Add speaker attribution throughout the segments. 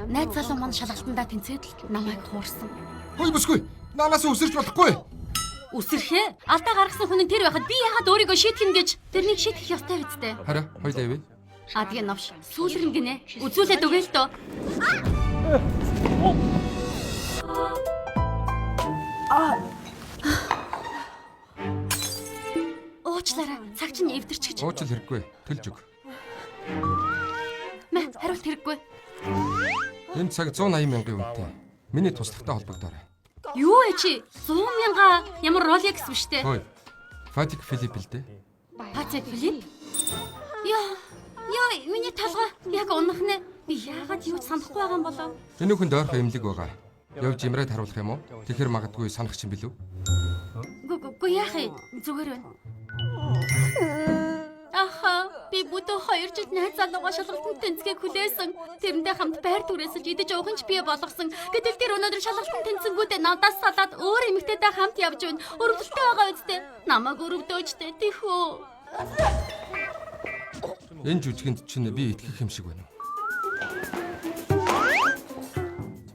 Speaker 1: Найз залуу маань шалгалтандаа тэнцээд л намайг хуурсан.
Speaker 2: Хөөе бүсгүй. Наанаас өсөрч болохгүй.
Speaker 1: Үсрэхээ алдаа гаргасан хүн нь тэр байхад би яагаад өөрийгөө шийтгэн гэж тэрнийг шийтгэх ёстой үсттэй.
Speaker 2: Хараа, хоёлаа явъя.
Speaker 1: Адгийн новш сүүлрэн гинэ. Үзүүлээд өгөө л дөө. Уучлаарай. Цаг чинь эвдэрч гэж.
Speaker 2: Уучлал хэрэггүй. Төлж өг.
Speaker 1: Мэ, хариулт хэрэггүй.
Speaker 2: Энэ цаг 180 мянган үнэтэй. Миний туслагтай холбогдоорой.
Speaker 1: Юу вэ чи? 100 мянга ямар Rolex биш те?
Speaker 2: Хөөе. Фатик Филипп л дээ.
Speaker 1: Патек Филипп? Яа. Яа, миний толгой яг унах нэ. Би яагаад юу ч санахгүй байгаа юм болов?
Speaker 2: Энэ бүхэнд ойрхон эмнэлэг байгаа. Явж имрээд харуулах юм уу? Тэгэхээр магадгүй санах чинь билүү?
Speaker 1: Гү гү яах юм? Зүгээр байна. Аха, би бүтэн 2 жил найз залуугаа шалгалтанд тэнцгийг хүлээсэн. Тэрнтэй хамт байр түрээсэлж идэж уух нь ч бий болгосон. Гэтэл тэр өнөөдөр шалгалтанд тэнцэнгүүтээ надаас салаад өөр эмэгтэйтэй хамт явж байна. Өрөвдөлтэй байгаа үсттэй. Намайг өрөвдөөчтэй тэхүү.
Speaker 2: Энэ жүжигэнд чинь би итгэх юм шиг байна уу?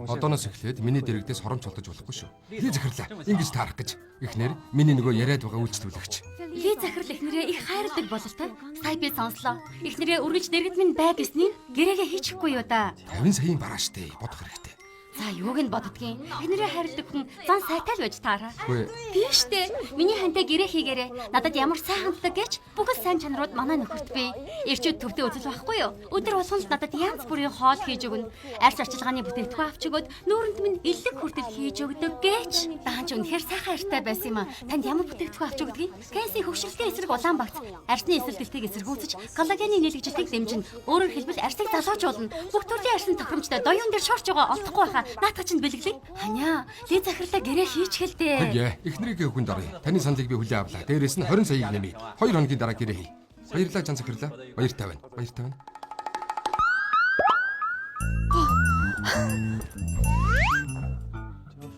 Speaker 2: Одооноос эхлээд миний дэрэгдээс хоромч олдож болохгүй шүү. Ли захирлаа. Ингэж таарах гэж. Эхнэр миний нөгөө яриад байгаа үйлчлүүлэгч.
Speaker 1: Ли захирал эхнэрээ их хайрладаг бололтой. Сая би сонслоо. Эхнэрээ үргэлж дэргэд минь бай гэснийг гэрээгээ хийчихгүй юу да.
Speaker 2: 50 саяын бараа штэ. Бодох хэрэгтэй.
Speaker 1: За юуг нь боддгийн. Эхнэрээ хайрладаг хүн зан сайтай л байж таараа.
Speaker 2: Үгүй.
Speaker 1: Тийш дээ. Миний хантай гэрээ хийгээрэй. Надад ямар сайн ханддаг гэж бүхэл сайн чанарууд манай нөхөрт бий. Ирчүүд төвдөө үзэл байхгүй юу? Өдөр болгон л надад янз бүрийн хоол хийж өгнө. Арьс арчилгааны бүтээгдэхүүн авч өгөөд нүүрэнд минь элэг хүртэл хийж өгдөг гэж. Даанч үнэхээр сайхан арьтай байсан юм а. Танд ямар бүтээгдэхүүн авч өгдгийг? Кэнсийн хөгшрөлтийн эсрэг улаан багц, арьсны эсэлдэлтийг эсэргүүцэж, коллагены нийлэгжилтийг дэмжинэ. Өөрөөр хэлбэл арьсыг залуужуулна. Бүх төрлийн арьсны тохиромжтой доюун дээр шорч байгаа олдохгүй байхаа. Наатах чинь бэлэглэе. Ханиа, ли захирлаа гэрээ хийчихэл дээ.
Speaker 2: Тэгье. Эхнэрийнхээ хүнд оръё. Таны саналыг би хүлээн авлаа. Дээрээс нь 20 саяыг нэмье. 2 хоногийн дараа гэрээ хий. Баярлалаа жан захирлаа. Баяртай байна. Баяртай байна.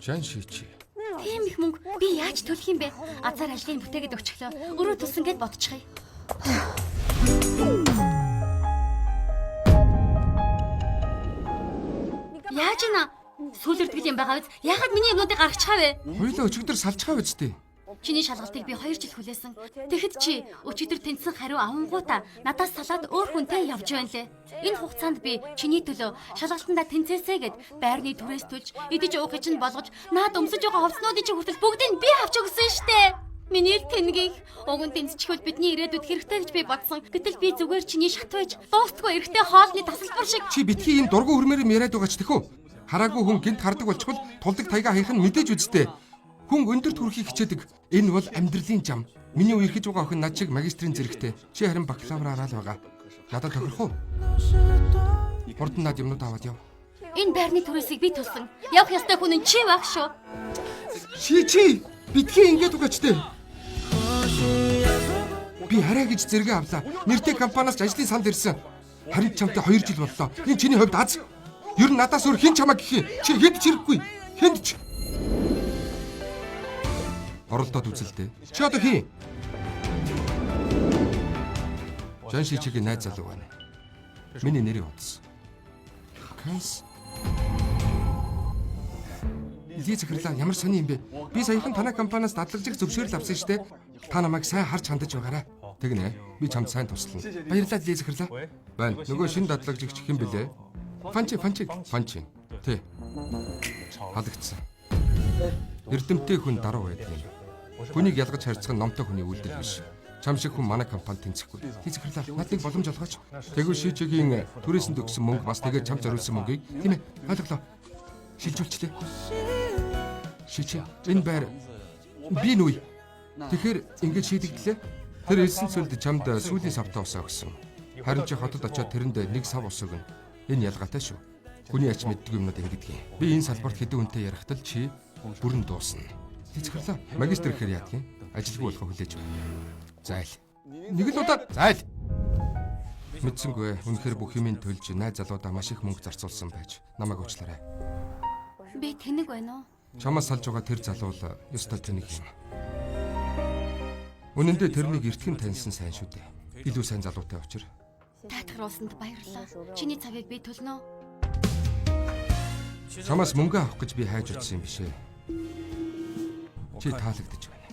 Speaker 2: Жан шичи.
Speaker 1: Тийм их мөнгө би яаж төлөх юм бэ? Азар ажлыг бүтээгээд өгчихлөө. Өрөө төлсөн гэд бодчихъя. Яаж ина? Сүүлэрдгэл юм байгаа биз? Яхад миний юмнуудыг гаргачихаа вэ?
Speaker 2: Хоёулаа өчигдөр салчихаа үсттэй.
Speaker 1: Чиний шалгалтыг би 2 жил хүлээсэн. Тэгэхэд чи өчигдөр тэнцсэн хариу авангуудаа надаас салаад өөр хүнтэй явж байна лээ. Энэ хугацаанд би чиний төлөө шалгалтандаа тэнцээсэй гэд байрны түрээс төлж, идэж уухыг чинь болгож, наад өмсөж байгаа хувцснуудыг чинь хүртэл бүгдийг би авч өгсөн штэ. Миний л тэнгийг уг нь тэнцчихвэл бидний ирээдүйд хэрэгтэй гэж би бодсон. Гэтэл би зүгээр чиний шат байж дуустгүй эрэгтэй хоолны тасалбар шиг
Speaker 2: Чи битгий ийм дургу хүрмээр юм яриад байгаа ч тэхүү. Хараагүй хүн гинт хардаг болчихвол тулдаг тайгаа хаях нь мэдээж үсттэй. Хүн өндөрт хүрэхийг хичээдэг. Энэ бол амьдралын зам. Миний үерхэж байгаа охин над шиг магистрийн зэрэгтэй. Чи харин бакалавраараа л байгаа. Надад тохирох уу? Хурдан над юмнууд аваад яв.
Speaker 1: энэ байрны түрээсийг би төлсөн. Явах ёстой хүн нь чи байх шүү.
Speaker 2: Чи чи битгий ингэж угаач тээ. Би хараа гэж зэрэгэ авлаа. Нэртэй компаниас ч ажлын санал ирсэн. Харин чамтай 2 жил боллоо. Энэ чиний хувьд аз. Ер нь надаас өөр хэн чамайг гэх юм? Чи хэд ч хэрэггүй. Хэнд ч. Оролдоод үзэл дээ. Чи одоо хин? Жан шичигийн найз залуу байна. Миний нэрийг утас. Канс. Ли захирлаа ямар сони юм бэ? Би саяхан танай компаниас дадлагжих зөвшөөрөл авсан шүү дээ. Та намайг сайн харж хандаж байгаарай. Тэгнэ. Би чамд сайн туслана. Баярлалаа Ли захирлаа. Байна. Нөгөө шинэ дадлагжигч хэн бэлээ? Фанчи, Фанчи, Фанчи. Тэ. Халагдсан. Эрдэмтдээ хүн даруй байдаг юм. Хүнийг ялгаж харьцах нь номтой хүний үйлдэл биш. Чам шиг хүн манай компанид тэнцэхгүй. Ли захирлаа. Надад нэг боломж олгооч. Тэгвэл шийчигийн түрээсэнд өгсөн мөнгө бас тэгээд чамд зориулсан мөнгийг тийм ээ. Ойлголоо. Шилжүүлчлээ. Шичи. Энэ байр би нүй. Тэгэхээр ингэж шийдэгдлээ. Тэр элсэн цөлд чамд сүүлийн савтаа ус өгсөн. Харин чи хотод очиод тэрэнд нэг сав ус өгнө. Энэ ялгаатай шүү. Хүний ач мэддэг юмнууд ингэдэг юм. Би энэ салбарт хэдэн хүнтэй ярихтал чи бүрэн дуусна. Тэцгэрлээ. Магистр гэхээр яадаг юм? Ажилгүй болохоо хүлээж байна. Зайл. Нэг л удаа зайл. Мэдсэнгүй. Үнэхээр бүх юмыг төлж найз залуудаа маш их мөнгө зарцуулсан байж намайг уучлаарай.
Speaker 1: Би тэнэг байна уу?
Speaker 2: Чамаас салж байгаа тэр залуу л ёстой тэнэг юм. Үнэн дээр тэрнийг эртхэн таньсан сайн шүү дээ. Илүү сайн залуутай учир.
Speaker 1: Даатгаруулсанд баярлалаа. Чиний цавыг би төлнө.
Speaker 2: Чамаас мөнгө авах гэж би хайж утсан юм биш ээ. Чи таалагдаж байна.